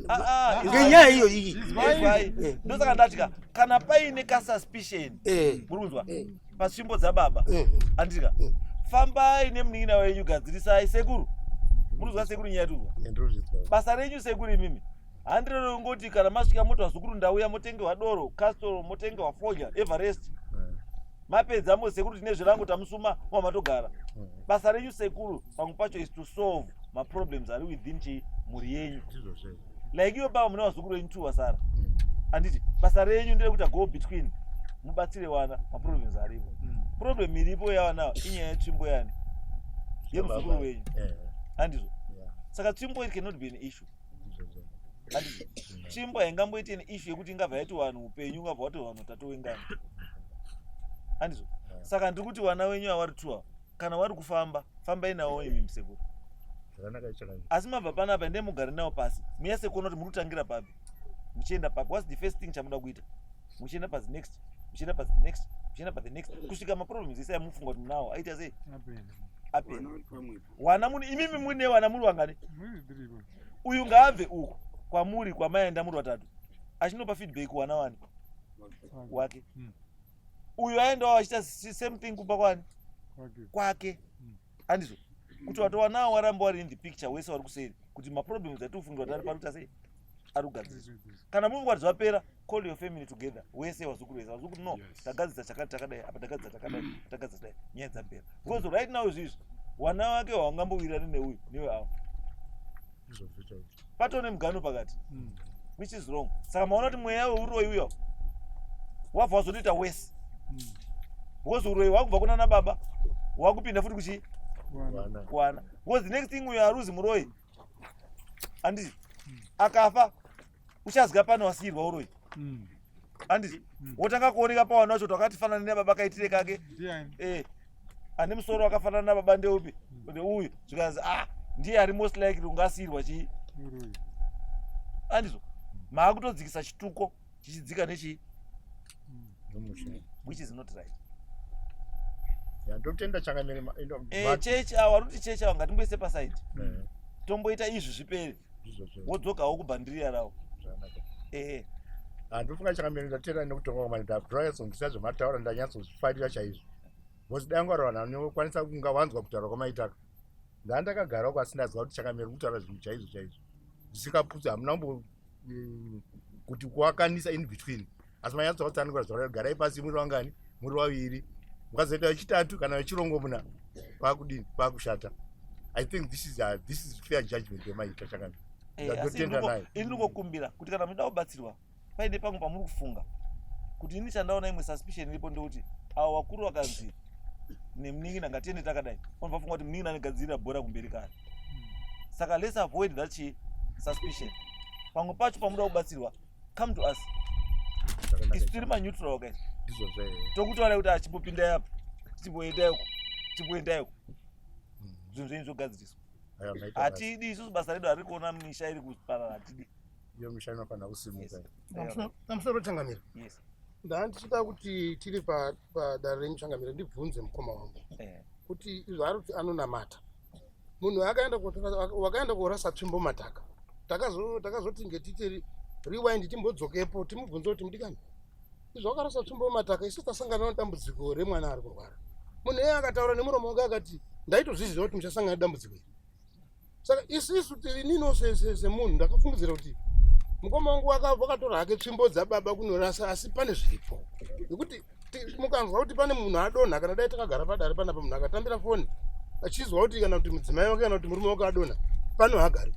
Ah ah Ngenyaya iyo iyi. Izwai. Ndosaka ndati ka kana paine kasuspicion muri kunzwa patsvimbo dzababa anditi ka fambai nemunin'ina wenyu gadzirisai sekuru. Muri kunzwa sekuru nyaya yatuzwa? Basa renyu sekuru imimi handiro ngoti kana masvika moti vazukuru ndauya motengewa doro castro motengewa fodya Everest mapedza mo sekuru tine zvirango tamusuma mwa matogara. Basa renyu sekuru pamwe pacho is to solve maproblems ari within chi mhuri yenyu. Like iyo baba mune vazukuru venyu two vasara. Anditi basa renyu nderekuti go between mubatsire wana maproblems aripo. Problem iripo yawana inyaya yetsvimbo yani yemuzukuru wenyu. Handizvo? Saka tsvimbo it cannot be an issue. Handizvo? Tsvimbo haingamboiti an issue yekuti ingabva yaiti vanhu upenyu ungabva wati vanhu tatowengana. Handizvo? Saka ndiri kuti vana wenyu avari two ava kana vari kufamba fambai navo imi musekuru. Asi mabva panapa endai mugare navo pasi munyase kuona kuti muri kutangira papi muchienda papi. What's the first thing chamuda kuita? Muchienda pazi next, muchienda pazi next, muchienda pa the next kusvika maproblems ese amufunga kuti munawo aita sei? Apera. Wana muni imimi mune wana muri wangani? Uyu ngaabve uku kwamuri kwamaenda muri watatu achinopa feedback kuwana wani wake. Uyu aendawo achiita same thing kumba kwani kwake. Handizvo? Kuti watowanawo waramba wari in the picture wese wari kuseri kuti maproblems atikufungira kuti ari pari kuita sei ari kugadzirisa. Kana muri kuti zvapera call your family together wese wazukuru wese wazukuru no tagadzirisa chakati takadai apa tagadzirisa takadai tagadzirisa dai nyaya dzapera. Because right now izvizvi wana wake haungambowirirani neuyu newe avo. Patone mugano pakati. Which is wrong. Saka maona kuti mweya weuroyi uyo wabva wazotoita worse. Because uroyi hwakubva kuna baba hwakupinda futi kuchi kuwana. Because the next thing uyo aruzi muroyi. Anditi akafa. Uchazga pano wasiyirwa uroyi. Handiti? Wotanga kuoneka pawana wacho kuti wakatifanana nababa kaitire kake. Ndiani? Eh. Ane musoro wakafanana nababa ndeupi? Ndeuyu. Zvikanzi ah ndiye ari most likely ungasiyirwa chii? Uroyi. Handizvo? Maakutodzikisa chituko chichidzika nechii? Nomusha. Which is not right. Ya, ndotenda changamire Eh, chechi awa ruti chechi awa ngatimboise pasaidi. Eh, Tomboita izvi zvipere. ndizvo zve Wodzokawo kubhandiriya rawo. zvakanaka. Eh. Ah, ndofunga changamire ndatenda nekutonga kwamani ndanyatsombisa zvamataura ndanyatsozvifarira chaizvo because dai ngwara vanhu vanokwanisa kunga vanzwa kutaura kwamaitaka ndaa ndakagara uko asi ndaziva kuti changamire kutaura zvinhu chaizvo chaizvo zvisingaputsi hamuna kumbo kuti kuwakanisa in between asi manyatsotsanangura zvaura garai pasi muri vangani muri vaviri mukazoita vechitatu kana vechirongomuna kwakudini kwakushata. I think this is fair judgment yemaita changamire. Eh, asi Ndatotenda naye. Ini ndingokumbira kuti kana muchida kubatsirwa paine pamwe pamuri kufunga kuti ini chandaona imwe suspicion iripo ndekuti avo vakuru vakanzi nemunin'ina ngatiende takadai, vanobva funga kuti munin'ina anogadzirira bhora kumberi kare. Saka let's avoid that chi suspicion. Pamwe pacho pamuda kubatsirwa, come to us. Zvakanaka. Isu tiri maneutral guys. Ndizvo zve. Tokutaura kuti achimbopinda apa, chimboendai uko, chimboendai uko, zvinhu zvenyu zvogadziriswa. Aiwa, maita basa. Hatidi isusu basa redu hariri kuona misha iri kuparara, hatidi. Iyo misha inofanira kusimuka. Pamusoro changamire. Yes. Ndandichida kuti tiri padare renyu changamire, ndibvunze mukoma wangu kuti izvo ari kuti anonamata. Munhu akaenda wakaenda korasa tsvimbo mataka. Takazoti ngetiti rewind timbodzokepo timubvunze kuti mudikani, izvo wakarasa tsvimbo mataka, isu tasangana nedambudziko remwana ari kurwara. Munhu iye akataura nemuromo wake akati ndaitozviziva kuti muchasangana nedambudziko iri. Saka isisu tiri nino semunhu ndakafungidzira kuti mukoma wangu wakatora hake tsvimbo dzababa kunorasa, asi pane zviripo nekuti mukanzwa kuti pane munhu adonha, kana dai takagara padare panapa munhu akatambira foni achizwa kuti kana kuti mudzimai wake kana kuti murume wake adonha pano haagari,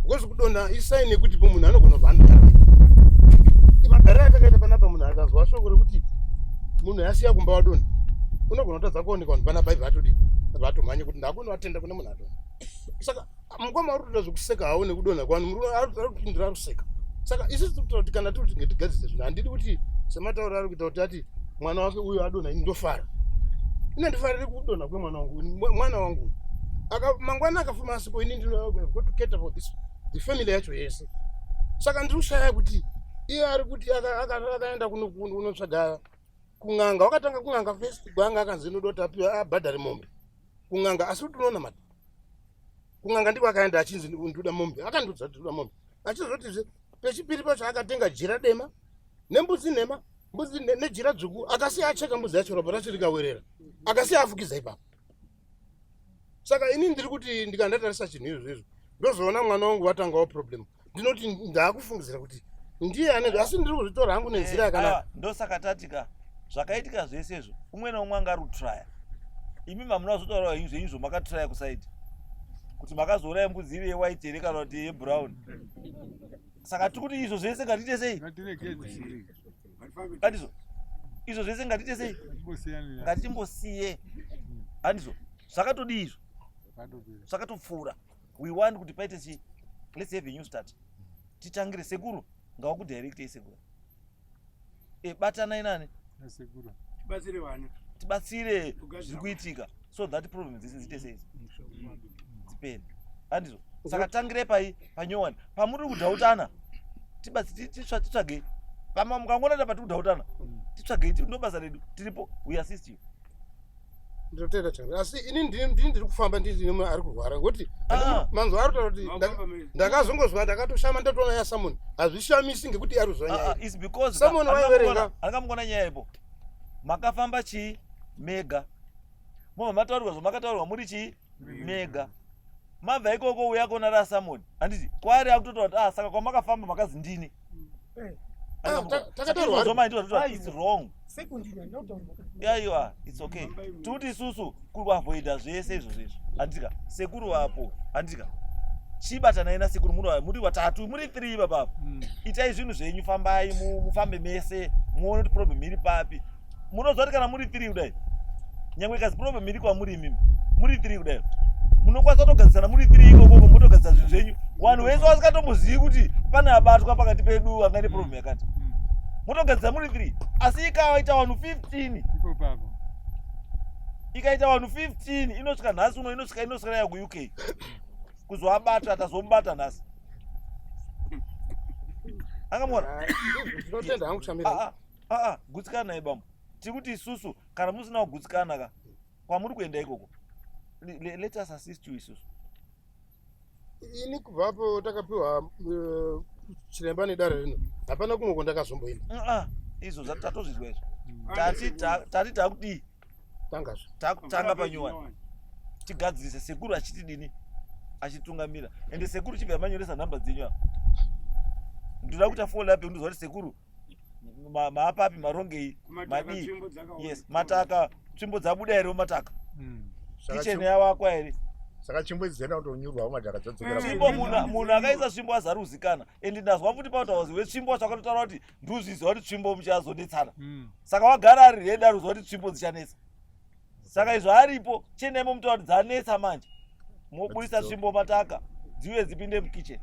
because kudonha isign yekuti po munhu anogona kubva anogara. Magariro atakaita panapa, munhu akazwa shoko rekuti munhu asiya kumba wadonha, unogona kutadza kuonekwa vanhu panapa ibva atodii, abva atomhanya kuti ndakunoatenda kune munhu adonha. Saka mukoma uri kutoita zvekuseka hawo nekudonha kwanu, murume ari kupindura ari kuseka. Saka isusu tiri kutaura kuti kana tiri kuti ngatigadzise zvinhu, handidi kuti sematauro ari kuita kuti ati mwana wake uyo adonha ini ndofara. Ine ndifariri kudonha kwemwana wangu. Mwana wangu mangwana akafuma asiko, ini ndino got to cater for this the family yacho yese. Saka ndiri kushaya kuti iye ari kuti akaenda kunotsvaga kun'anga, wakatanga kun'anga first gwanga akanzi inoda kuti apiwe abhadhare mombe kun'anga, asi kuti unonamata kun'anga ndiko akaenda achinzi ndoda mombe, akandiudza kuti ndoda mombe, achizotizve pechipiri pacho akatenga jira dema nembudzi nhema, mbudzi nejira dzvuku, akasiya acheka mbudzi yacho, ropa racho rikawerera, akasiya afukidza ipapo. Saka ini ndiri kuti ndikandatarisa chinhu izvo izvo ndozoona mwana wangu watangawo problem, ndinoti ndaakufungidzira kuti ndiye anenge, asi ndiri kuzvitora hangu nenzira yakanaka. Aiwa, ndosaka tatika zvakaitika zvese izvo umwe neumwe anga ari kutraya. Imi mamuna kuzotaura henyu zvenyu zvomakatraya kusaidi kuti makazouraya mbudzi iri yewhite here kana kuti yebrown. Saka tiri kuti izvo zvese ngatiite sei? Ngatiregedze. Handizvo? Izvo zvese ngatiite sei? Ngatimbosiyanira. Ngatimbosiye, handizvo? Zvakatodii izvo? Zvakatopera. Zvakatopfuura. We want kuti paite chi let's have a new start. Titangire sekuru ngawakudirectei sekuru. E, batanai nani? Nasekuru. Tibatsire vana. Tibatsire Kugadzira. zviri kuitika so that problem dzese dziite sei? Dzipere, handizvo? Saka tangire pai panyowani pamuri kudhautana, titsvagei. Pama mukangoona ta patiri kudhautana, titsvagei, ndo basa redu, tiripo, we assist you. Ndinotenda changamire, asi ini ndini ndiri kufamba ndiri nemwe ari kurwara ngokuti Ah. manzwa ari kutaura kuti Makufamba mese. ndakazongozwa ndakatoshama ndatoona yasamoni, hazvishamisi ngekuti ari kuzwa Ah, nyaya. ah, it's because Someone waiverenga. angamukona nyaya ipo makafamba chii mega, mobva mataurirwa zvamakataurirwa muri chii mega, mabva ikoko uya kona rasamoni, handiti? Kwaari akutotaura kuti ah, saka kwamakafamba makazi ndini. Ah, takataurwa. It's wrong. Aiwa, it's okay. Tikuti isusu kuavoida zvese izvozvo izvo, handika? Sekuru vapo, handika? Chibatanai nasekuru, muri vatatu, muri three ipapapo. Itai zvinhu zvenyu, fambai, mufambe mese muone kuti problem iri papi. Munoziva kuti kana muri three kudai, nyangwe ikazi problem iri kwamuri imimi, muri three kudai munokwanisa kutogadzisana muri three ikokoko, motogadzisa zvinhu zvenyu. Vanhu vese vasingatombozivi kuti pane abatwa pakati pedu angaine problem yakati. Motogadzira muri 3 asi ikaita vanhu 15 Ipo papo. Ikaita vanhu 15 inosvika nhasi uno inosvika inosvika ya kuUK kuzoabata tazomubata nhasi. Angamuona? Ndinotenda hangu chamira. Ah ah ah gutsikana bambo. Tikuti isusu kana musina kugutsikana ka kwamuri kuenda ikoko. Let us assist you isusu. Ini kubva apo takapiwa chiremba nedare rino hapana kumwe kwandakazomboenda. Ah, izvo tatozvizwa izvo. Tati tati takudii? Tangazvo. Takutanga panyuwani. Tigadzirise sekuru achitidini achitungamira. Ende sekuru chibva manyoresa nhamba dzenyu apa. Ndoda kuita follow up ndozwa kuti sekuru maapapi marongei madii. Yes, mataka tsvimbo dzabuda here mataka. Kitchen yavakwa here? Saka tsvimbo idzi dzaenda kutonyurwa madhaka dzadzokera. Tsvimbo munhu akaisa tsvimbo azari kuzikana. Ende ndazwa futi pautaura wetsvimbo wacho akatotaura kuti nduzviziva kuti tsvimbo muchazonetsana. Saka wagara ari ready ari kuziva kuti tsvimbo dzichanetsa. Saka izvo aripo chiendai momutaura kuti dzanetsa manje. Moburisa tsvimbo mataka dziuye dzipinde mukitchen.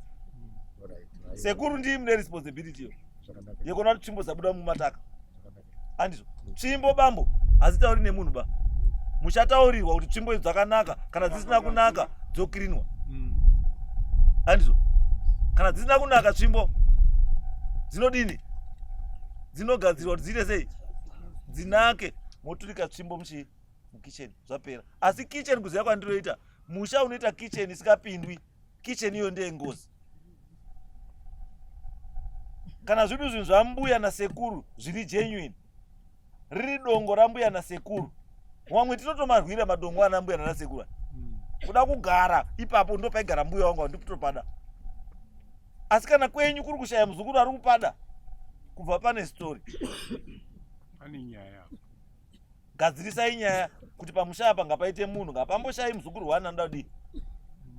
Sekuru ndii mune responsibility iyo yekuona kuti tsvimbo dzabuda mumataka. Andizvo tsvimbo bambo hadzitauri nemunhu ba. Muchataurirwa kuti tsvimbo idzi dzakanaka kana dzisina kunaka dzokirinwa. Andizvo kana dzisina kunaka tsvimbo dzinodini? Dzinogadzirwa kuti dziite sei? Dzinake. Moturika tsvimbo muchii? Mukitchen zvapera. Asi kitchen kuziva kwandinoita musha unoita kitchen isikapindwi. Kitchen iyo ndeye ngozi. Kana zvidu zvinhu zvambuya nasekuru zviri genuine, riri dongo rambuya nasekuru, wamwe tinotomarwira madongo ana mbuya nanasekuru. Kuda kugara ipapo ndopaigara mbuya wangu andikutopada. Asi kana kwenyu kuri kushaya muzukuru ari kupada, kubva pane story. Pane nyaya. Gadzirisai nyaya kuti pamusha apa ngapaite munhu, ngapamboshai muzukuru wani anoda kudii?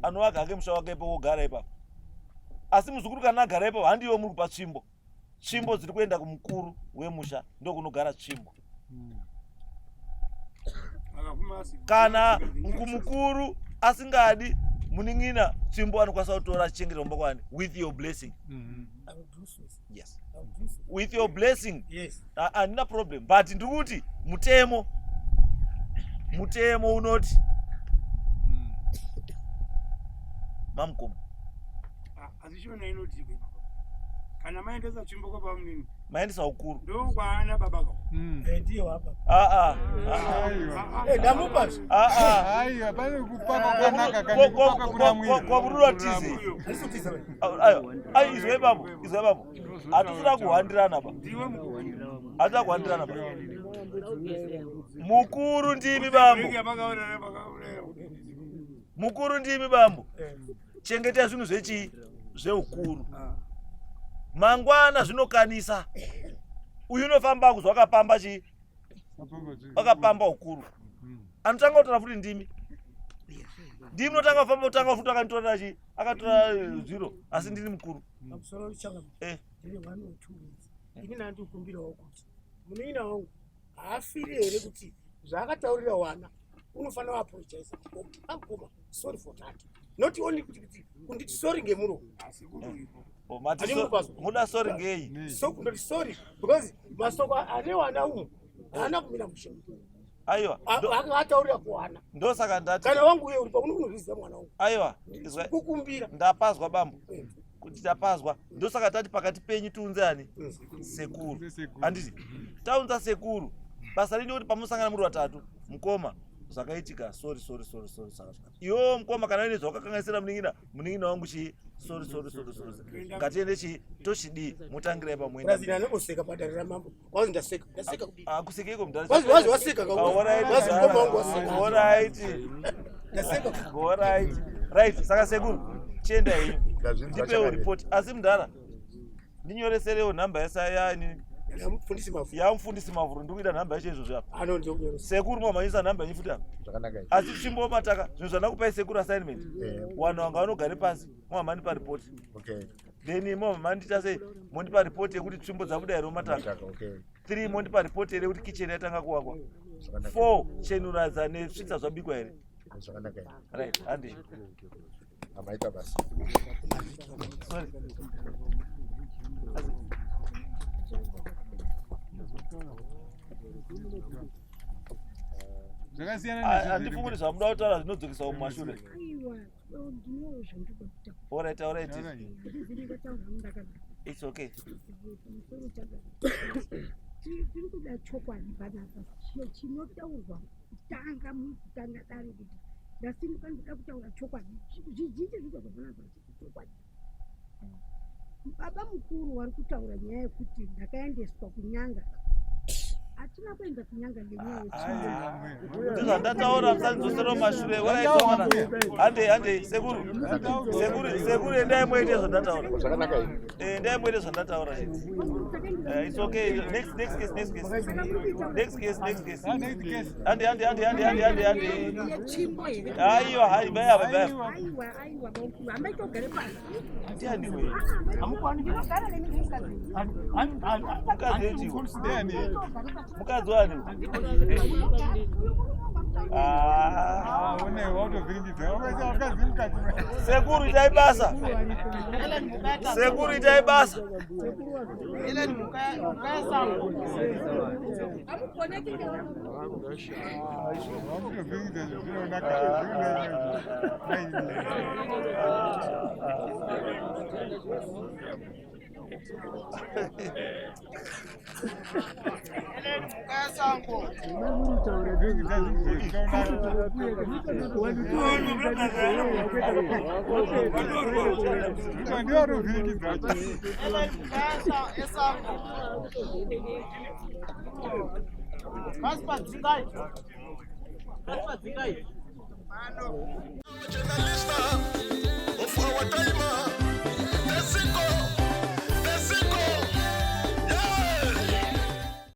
Anovaka hake musha wake ipo wogara ipapo. Asi muzukuru kana agara ipapo handiyo muri kupa tsvimbo. Tsvimbo dziri kuenda kumukuru wemusha ndokunogara tsvimbo. Kana mukuru asingadi munin'ina tsvimbo anokwanisa kutora achichengeta kumba kwani with your blessing. Yes. With your blessing. Yes. Handina problem but ndikuti mutemo unoti mamukoma. Asi shona inoti kana maendesa tsvimbo kwa bamunini maendesa ukuru ndokwaana baba ka. Ndiye wapa. Ah ah. Ndamupa. Ah ah. Aiwa pane kupaka kwanaka kana kupaka kuna mwiri. Kwa burura tizi. Ayo. Ayo izwe babo, izwe babo. Hatisina kuhandirana ba. Hatisina kuhandirana ba. Mukuru ndimi bambo. Mukuru ndimi bambo. Chengetai zvinhu zvechii? Zveukuru. Mangwana zvinokanisa. Uyu unofamba kuzwa akapamba chii? Akapamba ukuru. Anotanga kutora futi ndimi. Ndimi unotanga kufamba kutanga futi akanditorera chii? Akatora zviro asi ndini mukuru. Pamusoro changa. Ndine 1 or 2 weeks. Ini ndandikumbirawo kuti munin'ina wangu haafiri here kuti zvaakataurira wana unofanira kuapologize mukoma. Sorry for that. Not only kuti kunditi sorry ngemuromo. Muda sorry ngei? So kundoti sorry because masoko ane wana umu haana kumira mushe. Aiwa. Akataurira kuwana. Ndosaka ndati. Kana wangu uye uripa unozviziva mwana wangu. Aiwa. Kukumbira. Ndapazwa bambo. Kuti tapazwa. Ndosaka tati pakati penyu tiunze ani? Sekuru. Handiti. Taunza sekuru. Basa rino kuti pamusangana muri vatatu. Mukoma zvakaitika sorry sorry sorry sorry saka. Iwo mukoma kana une zvawakakanganisira munin'ina, munin'ina wangu chi sorry sorry sorry sorry. Ngatiende chi tochidii mutangira ipa muenda. Brazil anongoseka padare ramambo. Wazi ndaseka, ndaseka kudii? Ah kusekeiko mudhara. Wazi wazi waseka ka. Alright. Wazi mukoma wangu waseka. Alright. Ndaseka. Alright. Right, saka sekuru chienda henyu. Ndipewo report asi mudhara ndinyoreserewo nhamba yasayani yamufundisi Mavhuru. Yamufundisi Mavhuru ndikuita nhamba yacho izvozvo apa. Ano ndiyo kunyoresa. Sekuru mamhanyisa nhamba yenyu futi apa. Zvakanaka izvi. Asi tsvimbo mataka zvinhu zvandakupai sekuru assignment. Vanhu vanga vanogare pasi momamanipa report. Okay. Then momamandiita sei mondipa report yekuti tsvimbo dzabuda here mumataka. Okay. 3 mondipa report here kuti kitchen yatanga kuvakwa. 4 chenuradza nesvitsa zvabikwa here. Zvakanaka izvi. Right, handi. Amaita basa. Sorry. Zvakasiyana Handifungi kuti zvamuda kutaura zvinodzokesa mumashure. Aiwa, ndinowo zvandinoda kutaura. Alright, alright. Ndinenge ndakadaro. It's okay. Pamusoro chakadaro. Tiri kuda chokwadi panapa. Chinotaurwa kutanga mukutanga dare kuti ndasimuka ndoda kutaura chokwadi. Zvizhinji zvinotaurwa panapa chisi chokwadi. Baba mukuru wari kutaura nyaya yekuti ndakaendeswa kunyanga. Hatina kuenda kunyanga ngenyaya yetsvimbo. Ndizvandataura, musandidzosera mumashure. Alright, hande, hande, sekuru. Sekuru, sekuru, endai muite zvandataura. Zvakanaka ini. Eh, endai muite zvandataura. It's okay. Next, next case, next case. Next case, next case. Hande, hande, hande, hande, hande, hande, hande. Yetsvimbo here? Aiwa, hai, baya, baya. Aiwa, aiwa, bamukuru. Hambai togare pasi. Ndiani wewe? Ndinogara nemi mukadzi. Mukadzi wechiwo. Mukadzi wani? Ah. Sekuru itai basa. Sekuru itai basa. Journalist of our time.